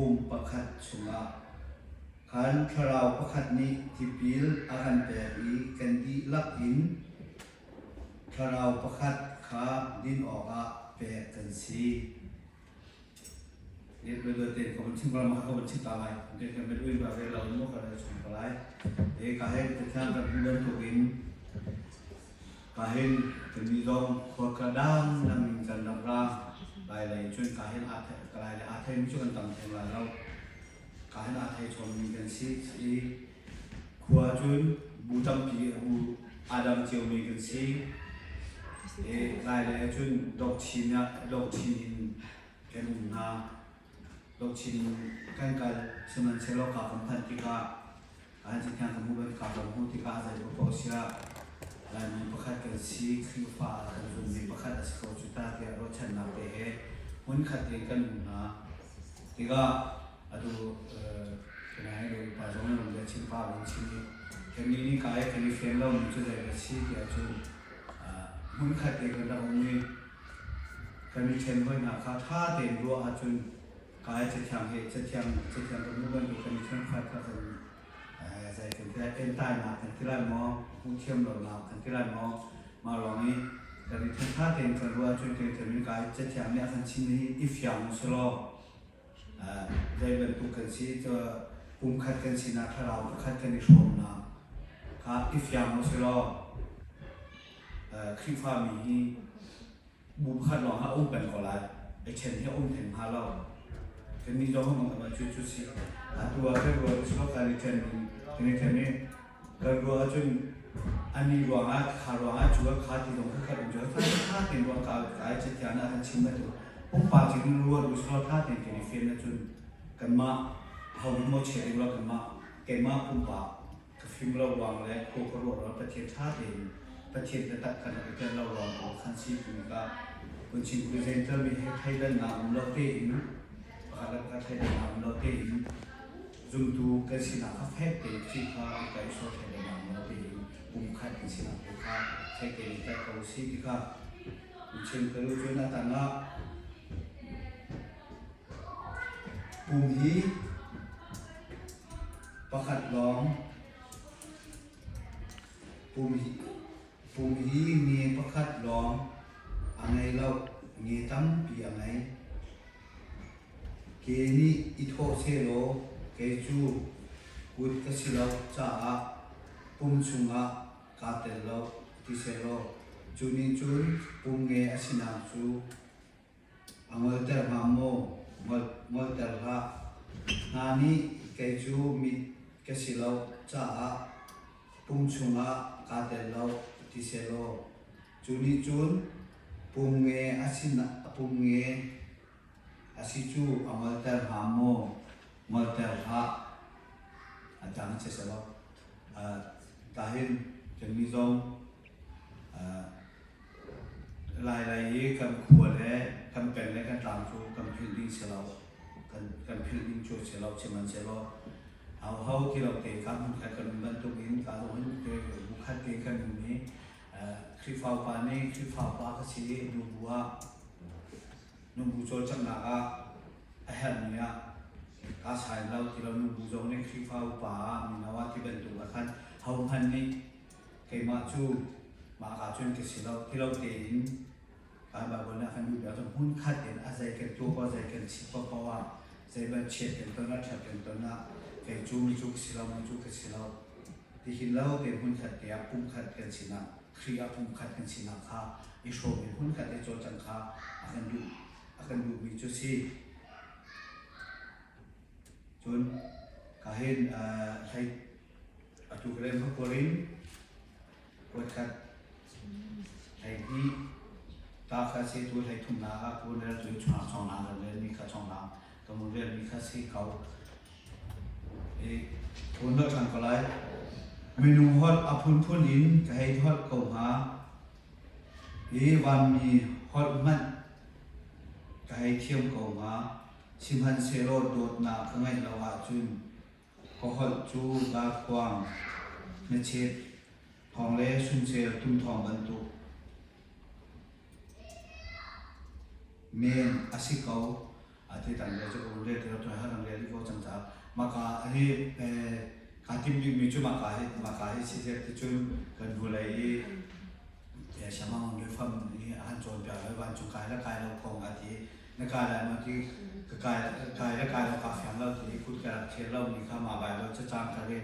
Pum pakhat chungah khan thlarau pakhat nih tipil a kan pek i kan dihlak in thlarau pakhat kha din awkah pek kan si. Kahin kannih zong khua ka dang dang in kan rak ra. Lai lei cun kahin aa thei lai le aa theimi cu kan tam theng lai lo. Kahin aa thei chommi kan si i khua cun bu tampi bu aa dang ciomi kan si. I lai lei cun dawkchin ah dawkchin in kan um hna. Dawkchin in kan kal sihmanhsehlaw ka kan phanh tikah An kan hmuh ka kan hmuh tikah zei paoh siah Laimi pakhat kan si, Khrihfa kan zummi pakhat a si ko cu ta tiah ruahchannak te he hmunkhat tein kan um hna. Tikah atu kanai lo pa zong in bia chim pa kan chim i kannih nih kai kan i fian lomi cu zei a si tiah cun hmunkhat te kan rak um i kan i ṭhen hoi hna kha ṭha tein ruah ahcun Kai cathiang hi cathiang cathiang kan hmuh bantuk kan i ṭhenkhat kha kan zei kan ti lai entainak kan ti lai maw hmuh thiam lonak kan ti lai maw mah ruang i kan i ṭhenkhat tein kan ruah ahcun kan i kai cathiang nih a kan chim hi i fiang u selaw zei bantuk kan si pumkhat kan sinak thlarau pakhat kan i hrawmnak kha i fiang u selaw Khrihfami hi Bu pakhat lawng ah a um peng ko lai. A ṭhen hi a um theng hnga lo. Kannih zong hmang kan cu cu si. Atu ah kan ruah cu kan i ṭhen kan i ṭhen i kan ruah ahcun ani ruangah kha ruangah cu kha ti zong kha khat um cu kha kha tein ruah ka kai cathiang ah kan chim bantuk pumpak cun ruat u selaw tha tein kan i fian ahcun kanmah ho maw chia ding lo kanmah keimah pumpak Ka fim lo ruang le khua ka ruah ruang Pathian ṭha tein Pathian biatak kan rak i tel lo ruang tu khan si timi ka kun chim ku Gentile mi he thleidannak um lo tein pakhat le pakhat thleidannak um lo tein zumtu kan sinak kha fek tein Khrihfa upa i sawh thleidannak um lo tein pumkhat kan sinak tu kha fek tein i tlaih ko si ti kha kun chim ka duh cun a tang ah pum hi Pakhat lawng pum hi nge pakhat lawng a ngei lo, nge tampi a ngei. Ke nih i thawh sehlaw kei cu kut ka si lo caah pum chungah kaa tel lo ti sehlaw cu nih cun pum nge a sinak cu A ngolter hnga maw? Ngolter hlah. Hna nih kei cu mit ka si lo caah pum chungah kaa tel lo ti sehlaw cu nih cun pum nge a pum nge a si cu a ngolter hnga maw? Ngolter hlah. A dang si selaw. Tahin kannih zong Lailei i kan khua le kan peng le kan tlang cu kan philh ding si lo. Kan philh ding cu si lo. Sihmanhsehlaw hoho ti lo te kha hmunkhat kan um bantuk in ka zong hin bukhat te kan um i Khrihfa upa nih Khrihfa upa ka si i nubu ah nubu cawlcanghnak ah a herhmi ah kaa sai lo ti lo nubu zong nih Khrihfa upa ah mino ah ti bantuk ah khan hohmanh nih keimah cu mah ka cun ka si lo ti lo tein kan Bible nih a kan duhmi ahcun hmunkhat in a zei kan tuah ko zei kan chim ko paoh ah zei ban chiat kan ton ah ṭhat kan ton ah kei cu mi cu ka si lo mi cu ka si lo ti hin lo tein hmunkhat te ah pumkhat kan sinak Khrih ah pumkhat kan sinak kha i hrawm in hmunkhat te cawlcang kha a kan duh a kan duhmi cu si cun ka hin hlei Atu ka rem hakuar in kuatkhat 12 ta kha si tu 33nak ah ku rel tu chungah chawngnak kan rel mi kha chawngnak ka mun rel mi kha si ko i kun lo ṭhan ko lai minung holh a phunphun in ka hei holh ko hnga i vanmi holh hmanh ka hei thiam ko hnga sihmanhsehlaw dawtnak ka ngeih lo ahcun Ka holh cu darkhuang, hnachet thawng le sumsel tumthawng bantuk men a si ko. Ati tang le cu ka vun rel ti lo tuan han rel ko cang caah maka hi kaa tim bikmi cu maka hi si ti cun kan vulei i Siamang le fam nih an cawnpiak le vancung kai le kai lo kong a ti. Na kai lai maw ti ka kai kai le kai lo kaa fiang lo ti kut ka rak thir lo mi kha mah Baibal cacang ka re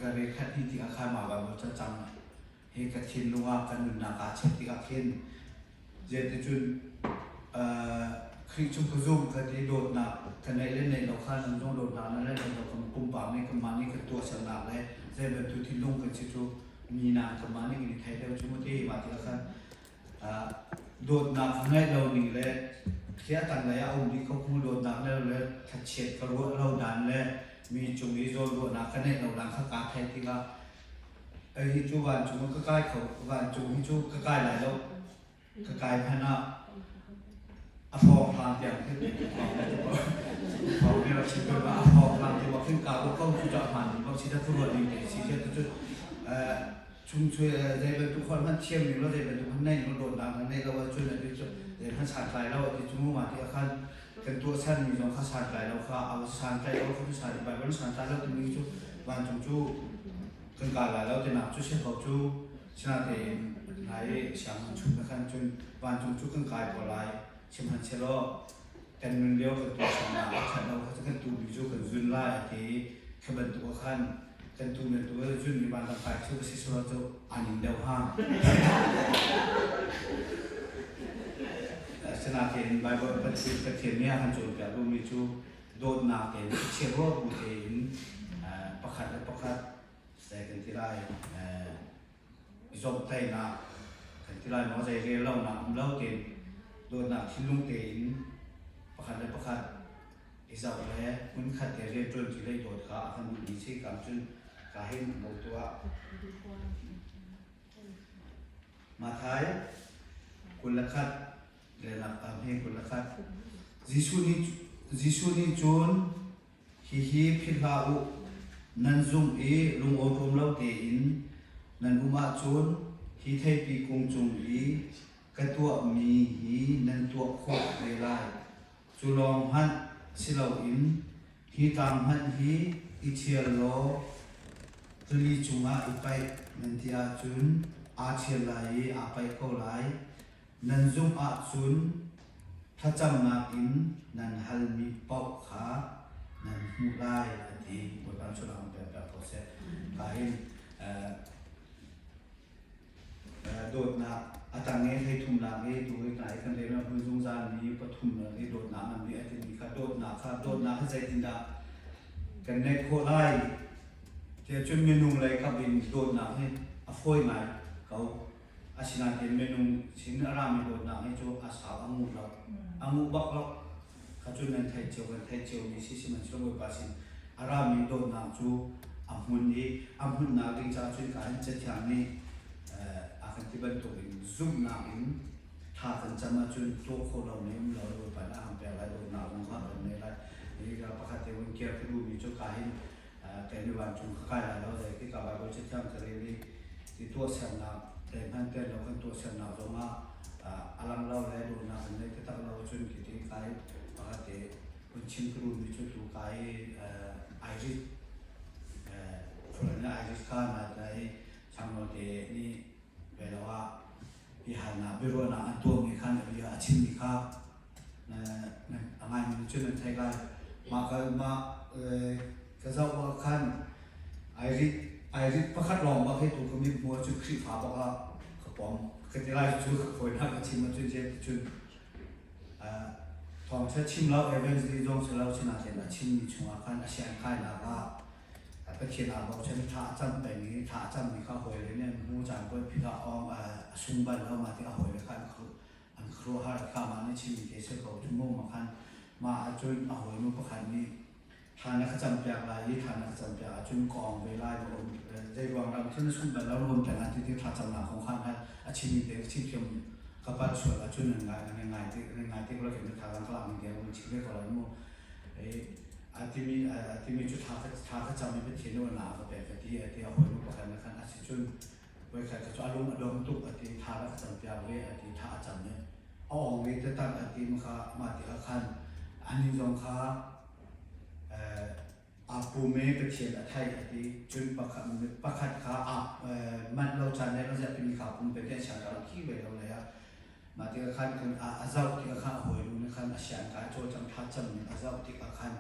ka re khat hnih tikah khan mah Baibal cacang hi ka thinlung ah ka nunnak aa chep tikah khin Zeiticun Khrih cu ka zumh ka ti dawtnak ka neih le neih lo kha nan zong dawtnak na le neih lo kan pumpak nih kanmah nih kan tuahsernak le zei bantuk thinlung kan si cu mi nak kanmah nih kan i thei deuh cu mu ti mah tikah khan dawtnak ka ngeih lo ning le khi a tanglei ah a um dih ko mu dawtnak le le thlachiat ka ruah lo dan le mi cung i zawnruahnak ka neih lo dan kha kaa theih tikah hi cu vancung ka kai kho vancung hi cu ka kai lai lo ka kai hmanh ah a hrawng hlang tiang khin hrawng nih chim ko a hrawng hlang ti bak khin ka ko ko cu ta hman bak si ta khuruat ning te si si tu chung chui zei bantuk hon hman thiam ning lo zei bantuk hman nei lo dawt nak nei lo cun ati cu zei hman san tlai lo ati cu mu ma ti khan kan tuah san mi zong kha san tlai lo kha a san tlai lo kha san Bible san tlai lo timi cu vancung cu kan kai lai lo tinak cu si ko cu sinatein nai sianginn chung na khan cun vancung cu kan kai ko lai sihmanhsehlaw kan nun lio kan tuahsernak a ṭhat lo kha kan tuh mi cu kan zun lai a ti kha bantuk ah khan kan tu men tu zun mi vanram kai cu si selaw cu an in deuh hnga. Asinain Bible Pathian nih a kan cawnpiak duhmi cu dawtnak tein chiahruah bu tein pakhat le pakhat zei kan ti lai zawmhtainak kan ti lai maw zei rel lonak um lo tein dawtnak thinlung tein pakhat le pakhat i zoh le hmunkhat te rianṭuan ṭi le dawt kha a kan duhmi si kam cun ka hin mo tuah. Mathai 21 relnak tam hi 21 Jesuh nih cun hihi philh hlah u nan zumh i lungawṭawm lo tein nan um ahcun hi theipi kung cung i ka tuahmi hi nan tuah khawh ve lai. Cu lawng hmanh si loin hi tlang hmanh hi i ṭhial law rili cungah i paih nan ti ahcun aa ṭhial lai i aa paih ko lai. Nan zumh ahcun thlacamnak in nan halmi paoh kha nan hmuh lai, a ti. Bawipa nih lam pek piak ko seh. Ka hin dawtnak a tang i hleithumnak i tu hi hna i kan rel hmun zungzal mi pathumnak i dawtnak ngan bi a timi kha dawtnak kha dawtnak hi zeitindah kan neih khawh lai tiah cun minung lei kap in dawtnak hi a fawi ngai ko. Asinain minung sin a rami dawtnak hi cu a sau a ngu lo a ngu bak lo kha cu nan theih cio kan theih cio mi si sihmanhsehlaw Bawipa sin a rami dawtnak cu a hmun i a hmunnak ding caah cun ka hin Cathiang nih a kan ti bantuk in zumhnak in thla kan cam ahcun tuah khawh lo mi um lo Bawipa nih a hang pek lai dawtnak zong kha kan nei lai. Hi ka pakhat te vun kiar ka duhmi cu ka hin kei nih vancung ka kai lai lo zei ti ka Bible cathiang ka rel i ti tuahsernak te hman te lo kan tuahsernak zongah a lang lo le dawtnak kan nei taktak lo cun khi ti kai pakhat te kun chim ka duhmi cu tu kai Irish Fulan Irish kha na tai changno te nih ve lo ah biahalnak biaruahnak an tuahmi khan bia a chimmi kha a ngaimi cun an theih lai. Mah ka mah ka zoh ah khan ai rit pakhat lawng bak hi tu ka mit hmu ahcun Khrihfa bak ah ka pom. Ka ti lai cu ka fawinak ka chim ahcun je cun thawngṭha chim lo evangelist zong si lo sinain a chimmi chungah khan a sian kainak ah Pathian aa bochan i thla a cam peng i thla a cammi kha hawile nih an hmu caan poi phit ah awng a sung bal lo ma ti a hawile kha an khuaruahhar kha mah nih chimmi te si ko cu mu ma khan mah ahcun a hawinu pakhat nih thla na ka campiak lai i thla na ka campiak ahcun ka awng ve lai na um zei ruang ram thil na sung bal lo na um peng ah ti ti thla camnak kong khan a chimmi te ka chim thiam ka palh sual ahcun nan ngai nan ngai te nan ngai te ko la ke na tha ka lak ning te mun chim ve ko lai mu a timi cu thla ka cam i Pathian nih na ka pek ka ti a ti a hawinu pakhat na khan a si cun voikhat ka cu a lung a dong tuk a ti thla ka cam piak ve a ti thla a cam i a ong ve taktak a ti kha mah ti ah khan Anih zong kha aa pum i Pathian a theih a ti. Cun pakhat kha aa manh lo caan le zarhpini kha aa pum peng i a siangka rak thi ve lo lei ah mah tikah khan a zoh tikah khan a hawinu nih khan a siangka a cawlcangh thlacam ning a zoh tikah khan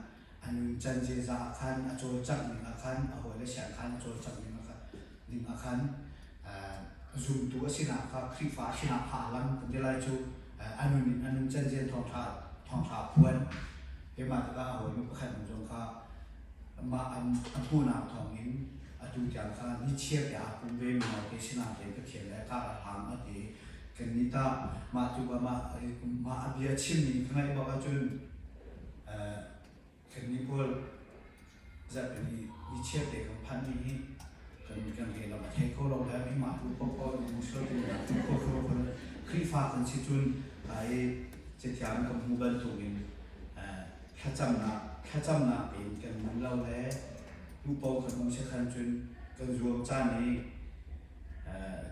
a nuncan ziaza ah khan a cawlcangh ning ah khan a hawile siangkhan a cawlcangh ning ah khan zumtu a sinak kha Khrihfa a sinak kha a lang kan ti lai cu. A nun in a nuncan zian thawngṭha thawngṭha a phuan. Keimah tikah a hawinu pakhat nu zong kha mah an a hmuhnak thawngin atu tiang kha nichiar te aa pum ve mi te sinah te Pathian le kar a hlang a ti. Kannih tah mah cu mah mah a bia chimmi ka ngaih bak ahcun Kannih pawl zarhpini nichiar te kan phanmi hi kan kan lehlam a thei kho lo le mah tu paohpaoh in musual tu nak tu kho kho kho Khrihfa kan si cun ai cathiang kan hmu bantukin thlacamnak thlacamnak tein kan nun lo le tu paoh kan um si khan cun kan zuam caan i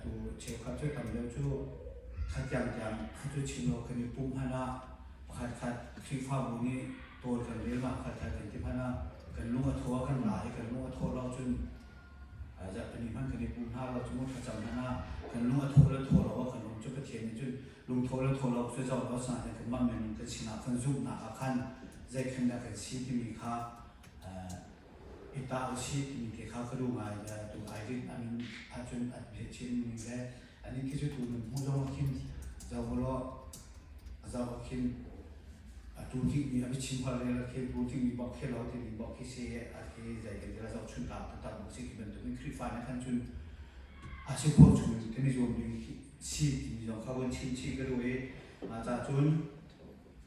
tu cheukhat cu tam deuh cu khatiang tiang kha cu chim lo kan i pumh hmanh ah pakhat khat Khrihfabu nih tawl kan rel ma khat khat kan ti hmanh ah kan lung a thaw kan la i kan lung a thaw lo cun zarhpini hmanh kan i pum hna lo cu thlacam hmanh ah kan lung a thaw le thaw lo kan lung cu Pathian nih cun lungthaw le thaw lo cu zoh lo sa kan mah minung kan sinah kan zumhnak ah khan zei khan dah kan si timi kha i tah usih timi te kha ka duh ngai. Tu Irene amin ahcun a bia chim ning le ani khi cu tu nun hmu zong ah khin zoh law zoh ah khin atu tik mi a biachim hal rel ah khin tu tik mi bak khi lo ti mi bak khi si a khi zei kan tila zoh chun ta tak bak si khi bantuk in Khrihfa nih khan cun a si khawh chung kan i zuam ding si timi zong kha vun chim chih ka duh i mah ca cun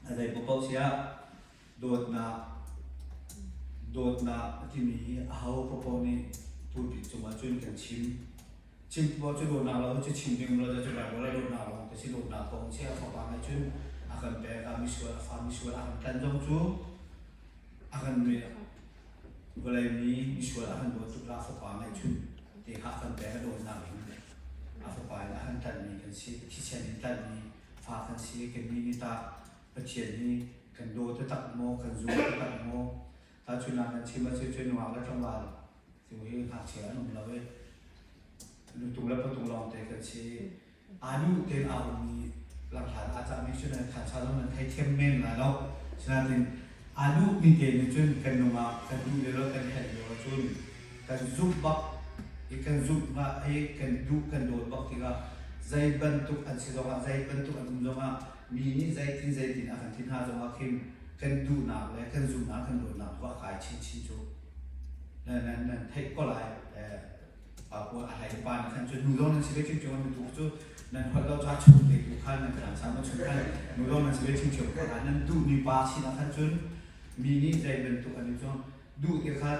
a zei paoh siah dawtnak dawtnak a timi hi aho paoh nih pulpit cungah cun kan chim. Chim paoh cu dawtnak lo cu chim ding lo cu Bible ah dawtnak lawng te si. Dawtnak kong si a fapa nih cun a kan pek a misual a fa misual a kan tlanh zong cu a kan mi vawlei mi misual a kan dawt tuk la fapa nih cun te kha a kan pek. A dawtnak in a fapa in a kan tlanhmi kan si, thisen in tlanhmi fa kan si. Kan mi nih tah Pathian hi kan daw taktak maw, kan zum taktak maw? Tahchunhnak kan chim ahcun cun nungak le tlangval cu hi ngakchia an um lo i nutung le patung lawng te kan si. Aa duh tein aa ummi langhlan aa cahmi cu nan khancha zong nan theithiam men lai lo. Sinain aa duhmi te nih cun kan nungak kan duh lio le kan herh lio ahcun kan zumh bak i kan zumh i kan duh kan dawt bak tikah zei bantuk an si zongah, zei bantuk an um zongah, mi nih zeitin zeitin a kan ti hna zongah khin kan duhnak le kan zumhnak kan dawtnak tu a kai chinchin cu nan nan theih ko lai. Pa pawl a hlei pa nih khan cun nu zong nan si ve chinchin nu tu cu nan holh lo ca chung te tu khan nan kan sang chung khan nu zong nan si ve chinchin ko lai. Nan duhmi pa sinah khan cun mi nih zei bantuk an cun duh te khan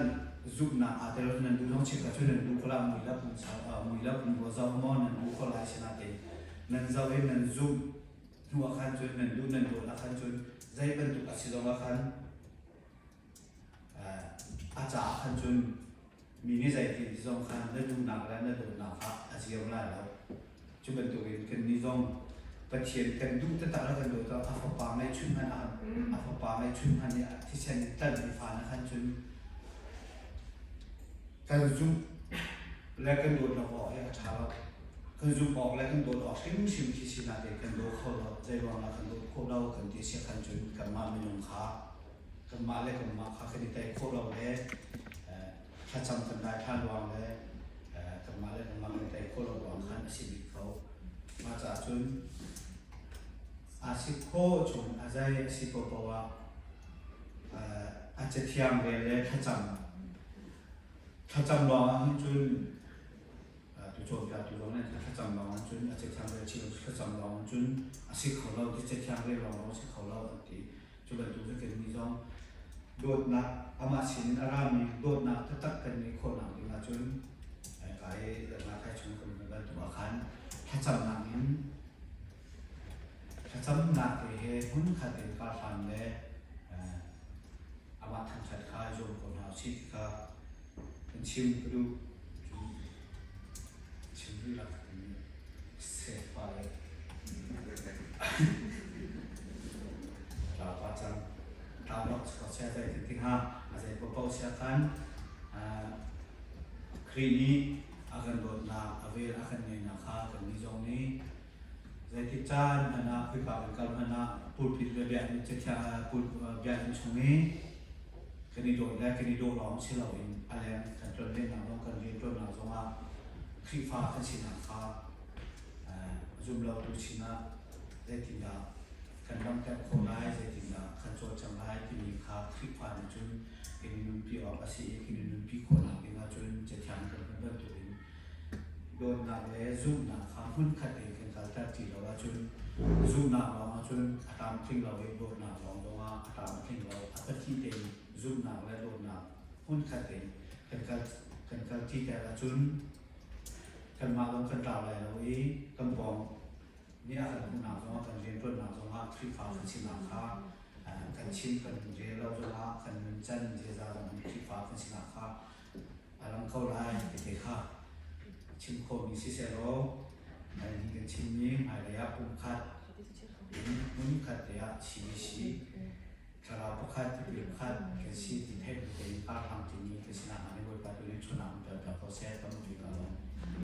zumhnak aa tel nan duh zong chikha cu nan duh ko la mui la pum mui la pum rua zoh maw nan duh ko lai sinah te nan zoh i nan zumh hnu ah khan cun nan duh nan dawt ah khan cun zei bantuk a si zong ah khan a caah khan cun mi nih zeitin ti zong khan na duhnak le na dawtnak kha a ziam lai lo. Cu bantukin kannih zong Pathian kan duh taktak le kan dawt a fapa ngeihchun hmanh ah a fapa ngeihchun hmanh nih thisen in tlanhmi fa na khan cun kan zumh le kan dawt lo awk hi a ṭha lo. Kan zumh awk le kan dawt awk hrimhrim khi si nain kan daw kho lo. Zei ruangah kan dawt khawh lo kan ti si khan cun kanmah minung kha kanmah le kanmah kha kan i tei khawh lo le thlacam kan dai ṭhan ruang le kanmah le kanmah kan i tei khawh lo ruang khan a si bik ko. Mah caah cun a si khawh chung a zei a si paohpaoh ah a cathiang rel le thlacam thlacam lawng ah hin cun tu cawnpiaktu zong nih thlacam lawng ah cun a cathiang rel chih thlacam lawng ah cun a si kho lo ti, cathiang rel lawng lawng a si kho lo an ti. Cu bantuk cu kannih zong dawtnak amah sinin a rami dawtnak taktak kan ngeih khawhnak ding ahcun kai dawtnak kai chung kan bantuk ah khan thlacamnak in thlacamnak te he hmunkhat in kar hlan le amah thangṭhat kha zuam ko hna usih ti kha kan chim ka duh. Chim rih la seh pa le tla pa cang. sia zei ti ti hnga. A zei paohpaoh sia khan Khrih nih a kan dawtnak, a vel a kan ngeihnak kha kannih zong nih zeitik caan hmanh ah khika kan kal hmanh ah pulpit le biakinn cathiang biakinn chung i kan i dawt le kan i dawh lawng si loin a leng kan tlonlennak zong kan rianṭuannak zongah Khrihfa kan sinak kha zumlotu sinah zeitindah kan langhter khawh lai, zeitindah kan cawlcang lai timi kha Khrihfa nih cun kan i nunpi awk a si i kan i nunpi khawhnak ding ahcun Cathiang kan hmuh bantukin dawtnak le zumhnak kha hmunkhat in kan kalter ti lo ahcun zumhnak lawng ahcun a tlamtling lo i dawtnak lawng zongah a tlamtling lo. A pahnih tein zumhnak le dawtnak hmunkhat in kan kal kan kalṭiter ahcun kanmah lawng kan tlau lai lo i kan pawng nih a kan hmuhnak zongah kan rianṭuannak zongah Khrihfa kan sinak kha kan chim kan rel lo zongah kan nuncan ziaza zong in Khrihfa kan sinak kha a lang kho lai tete kha chim khawhmi sisehlaw hi kan chimmi hmailei ah pumkhat in hmunkhat te ah CBC thlarau pakhat tipil pakhat kan si ti theih bu tein karhlang timi kan sinak hnga nih Bawipa tu nih chunah um ter ko seh tampi ka lawm.